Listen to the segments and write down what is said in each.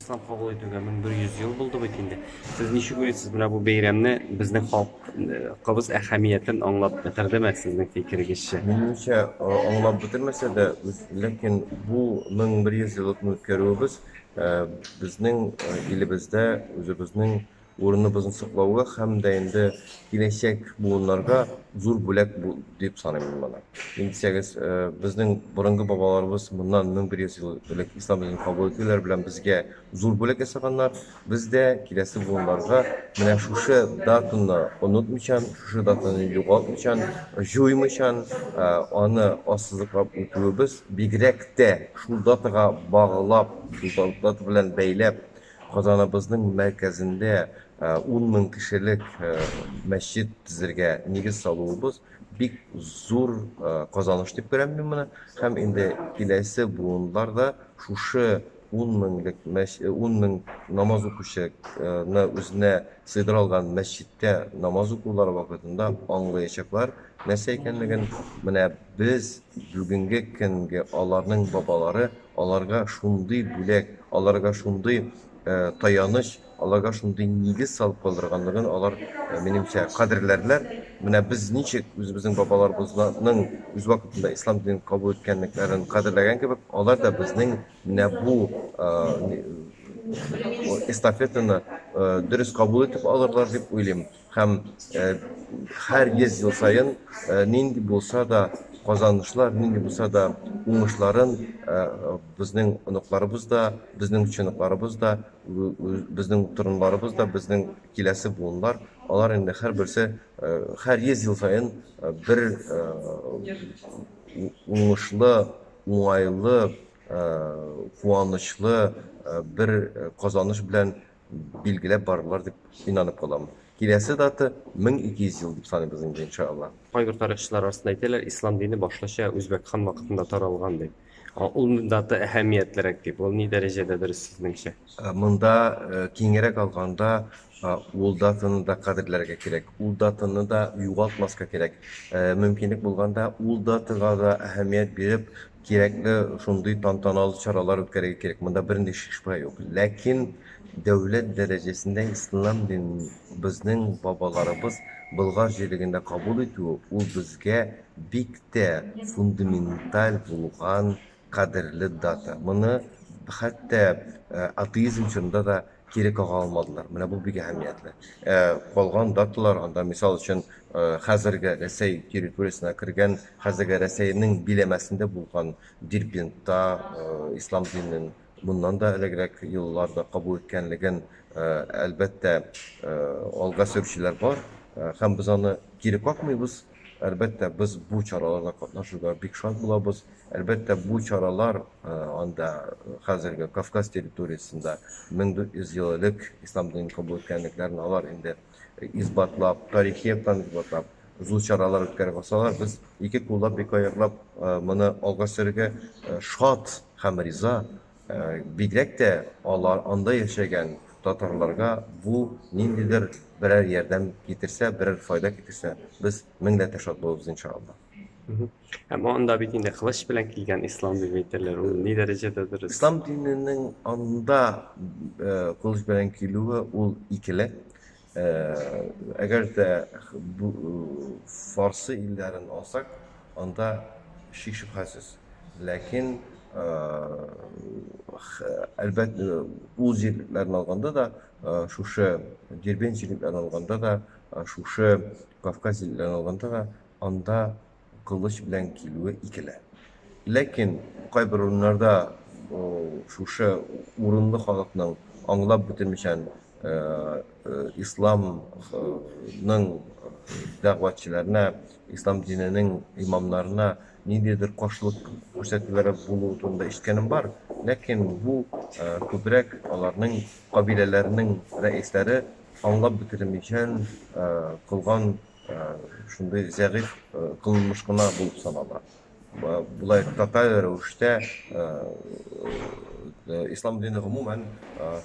Ислам кабул итүгә 1100 ел булды бит инде. Сез ничек уйлыйсыз, менә бу бәйрәмне безнең халкыбыз әһәмиятен аңлап бетердеме, сезнең фикерегезчә? Минемчә, аңлап бетермәсә дә, ләкин бу 1100 еллыкны үткәрүебез безнең илебездә үзебезнең урыныбызны саклауга һәм дә инде киләчәк буыннарга зур бүләк дип саныйм мин моны. Ник дисәгез, безнең борынгы бабаларыбыз моннан 1100 ел элек ислам динен кабул итүләр белән безгә зур бүләк ясаганнар. Без дә киләсе буыннарга менә шушы датаны онытмыйчан, шушы датаны югалтмыйчан, җуймыйчан, аны ассызыклап үтүебез, бигрәк тә шул датага баглап, шул дата белән бәйләп Казаныбызның мәркәзендә 10 мең кешелек мәчет төзергә нигез салуыбыз бик зур казаныш дип күрәм мин моны. Һәм инде киләсе буыннар да шушы 10 меңлек 10 мең намаз укучыны үзенә сыйдыра алган мәчеттә намаз укулары вакытында аңлаячаклар нәрсә икәнлеген. Менә без бүгенге көнге аларның бабалары Аларга шундый бүләк, аларга шундый таяныч, аларга шундый нигез салып калдырганлыгын алар, минемчә, кадерләрләр. Менә без ничек үзебезнең бабаларыбызның үз вакытында ислам динен кабул иткәнлекләрен кадерләгән кебек, алар да безнең менә бу эстафетаны дөрес кабул итеп алырлар дип уйлыйм. Һәм һәр 100 ел саен нинди булса да казанышлар, нинди булса да уңышларын безнең оныкларыбыз да, безнең чыныкларыбыз да, безнең торынларыбыз да, безнең киләсе буыннар, алар инде һәрберсе һәр 100 ел саен бер уңышлы, уңайлы, куанычлы бер казаныш белән билгеләп барырлар дип инанып калам. Киләсе дата 1200 ел дип саныйбыз инде, иншалла. Кайбер тарихчылар арасында әйтәләр, ислам дине башлыча Үзбәк хан вакытында таралган дип. Ул дата әһәмиятлерәк дип. Ул ни дәрәҗәдә дөрес сезнеңчә? Монда киңрәк алганда ул датаны да кадерләргә кирәк, ул датаны да югалтмаска кирәк. Мөмкинлек булганда ул датага да әһәмият биреп, кирәкле шундый тантаналы чаралар үткәрергә кирәк. Монда бернинди шик-шөбһә юк. Ләкин дәүләт дәрәҗәсендә ислам динен безнең бабаларыбыз Болгар җирлегендә кабул итүе, ул безгә бик тә фундаменталь булган кадерле дата. Моны хәтта атеизм чорында да кире кага алмадылар. Менә бу бик әһәмиятле. Ә калган даталар анда, мисал өчен, хәзерге Рәсәй территориясенә кергән, хәзерге Рәсәйнең биләмәсендә булган Дербентта ислам динен моннан да элегрәк елларда кабул иткәнлеген, әлбәттә, алга сөрүчеләр бар. Һәм без аны кире какмыйбыз. Әлбәттә, без бу чараларда катнашуга бик шат булабыз. Әлбәттә, бу чаралар анда хәзерге Кавказ территориясендә 1400 ел элек ислам динен кабул иткәнлекләрен алар инде исбатлап, тарихи яктан исбатлап, зур чаралар үткәреп алсалар, без ике куллап, ике аяклап моны алга сөрергә шат һәм риза. Бигрәк тә алар анда яшәгән татарларга бу ниндидер берәр ярдәм китерсә, берәр файда китерсә, без меңләтә шат булырбыз, иншалла. Һәм анда бит инде кылыч белән килгән ислам дип әйтәләр. Ул ни дәрәҗәдә дөрес? Ислам диненең анда кылыч белән килүе ул икеле. Әгәр дә фарсы илләрен алсак, анда шик-шөбһәсез. Ләкин әлбәттә, ул җирлекләрне алганда да, шушы Дербент җирлекләрен алганда да, шушы Кавказ җирлекләрен алганда да, анда кылыч белән килүе икеле. Ләкин кайбер урыннарда шушы урынлы халыкның аңлап бетермичән исламның дәгъватчыларына, ислам диненең имамнарына ниндидер каршылык күрсәтүләре булуы турында ишеткәнем бар. Ләкин бу күбрәк аларның кабиләләренең рәисләре аңлап бетермичән кылган шундый зәгыйфь кылынмыш кына булып санала. Болай тоталь рәвештә ислам дине гомумән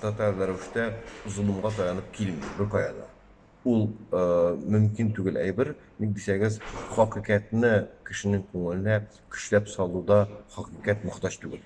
тоталь рәвештә золымга таянып килми беркая да. Ул мөмкин түгел әйбер, ник дисәгез, хакыйкатьне кешенең күңеленә көчләп салуда хакыйкать мохтаҗ түгел.